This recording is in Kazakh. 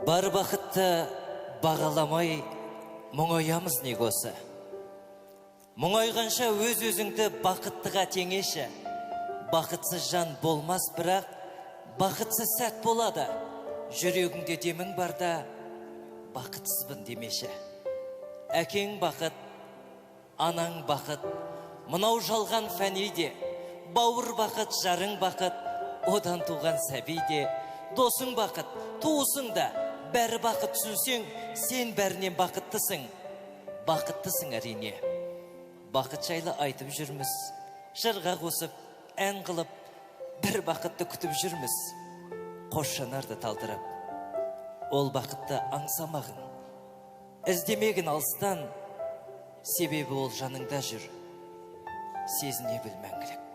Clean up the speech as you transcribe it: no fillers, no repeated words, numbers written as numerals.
Бар бақытты бағаламай мұңаямыз неге осы? Мұңайғанша өз өзіңді бақыттыға теңеші. Бақытсыз жан болмас, бірақ бақытсыз сәт болады. Жүрегіңде демің барда бақытсызбын демеші. Әкең бақыт, анаң бақыт, мынау жалған фәни де, бауыр бақыт, жарың бақыт, одан туған сәби де, досың бақыт, туысың да, бәрі бақыт. Түсінсең, сен бәрінен бақыттысың. Бақыттысың әрине. Бақыт жайлы айтып жүрміз, жырға қосып, ән қылып, бір бақытты күтіп жүрміз. Қос жанарды талдырып. Ол бақытты аңсамағын, іздемегін алыстан, себебі ол жаныңда жүр. Сезіне біл мәңгілік.